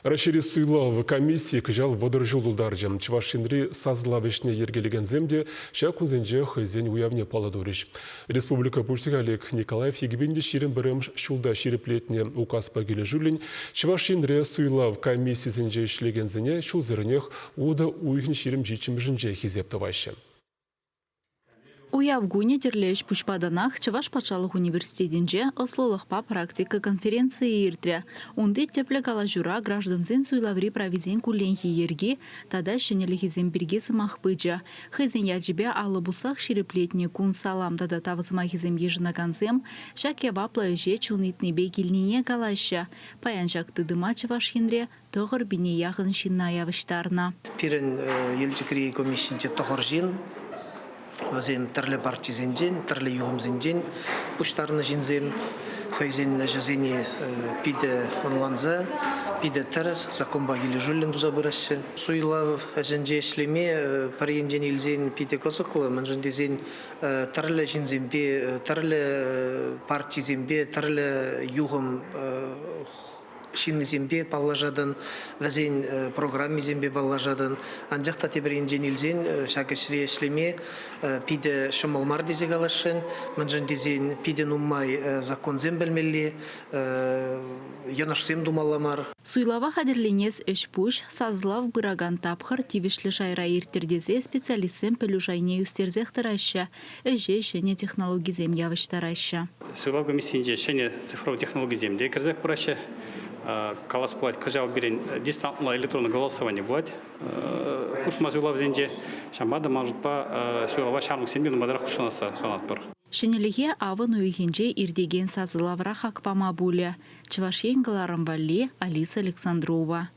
Раҫҫейри суйлав комиссийӗ кӑҫал 30 ҫул тултарчӗ. Чӑваш Енри сасӑлав ӗҫне йӗркелекенсем те ҫак кунсенче хӑйсен уявне паллӑ турӗҫ. Республика Пуҫлӑхӗ Олег Николаев 2021 ҫулта ҫирӗплетнӗ указпа килӗшӳллӗн Чӑваш Енре суйлав комиссийӗсенче ӗҫлекенсене ҫулсеренех утӑ уйӑхӗн 27-мӗшӗнче хисеп тӑваҫҫӗ. Уяв кунӗ тӗрлӗ ӗҫ-пуҫпа танах Чӑваш патшалӑх университетӗнче ӑслӑлӑхпа практика конференцийӗ иртрӗ. Унти тӗплӗ калаҫура граждансен суйлаври прависен кулленхи йӗрки тата ҫӗнӗлӗхӗсем пирки сӑмах пычӗ. Хӑйсен ячӗпе алӑ пуссах ҫирӗплетнӗ кун салам тата тав сӑмахӗсем йышӑнакансем ҫак яваплӑ ӗҫе чун ыйтнипе килнине калаҫҫӗ. Паян ҫак тытӑма Чӑваш Енре тӑхӑр пине яхӑн ҫынна явӑҫтарнӑ. Пирӗн Елчӗкри комиссинче тӑхӑр ҫын. Вӗсем тӗрлӗ партисенчен, тӗрлӗ юхӑмсенчен пуҫтарнӑ ҫынсем. Хӑйсен ӗҫӗсене питӗ ӑнланса, питӗ тӗрӗс, законпа килӗшӳллӗн туса пыраҫҫӗ. Суйлав ӗҫӗнче ӗҫлеме пӗр енчен илсен питӗ кӑсӑклӑ, мӗншӗн тесен тӗрлӗ ҫынсемпе, тӗрлӗ партисемпе, тӗрлӗ юхӑм ҫыннисемпе паллашатӑн, вӗсен программисемпе паллашатӑн. Анчах та тепӗр енчен илсен ҫак ӗҫре ӗҫлеме питӗ ҫӑмӑл мар тесе каласшӑн. Мӗншӗн тесен питӗ нумай законсем пӗлмелле, йӑнӑшсем тумалла мар. Суйлава хатӗрленес ӗҫ-пуҫ сасӑлав пыракан тапхӑр тивӗҫлӗ шайра ирттӗр тесе специалистсем пӗлӳ шайне ӳстерсех тӑраҫҫӗ, ӗҫе ҫӗнӗ технологисем явӑҫтараҫҫӗ. Суйлав комиссийӗнче ҫӗнӗ цифровой технологисем те кӗрсех пыраҫҫӗ. Калас пулать, кӑҫал пирӗн дистантлӑ электронлӑ голосовани пулать хушма суйлавсенче. Ҫавӑнпа та ман шутпа суйлава ҫамрӑксем те нумайтарах хутшӑнасса шанатпӑр. Ҫӗнӗлӗхе авӑн уйӑхӗнче иртекен сасӑлавра хак пама пулӗ. Чӑваш Ен кӑларӑм валли Алиса Александрова.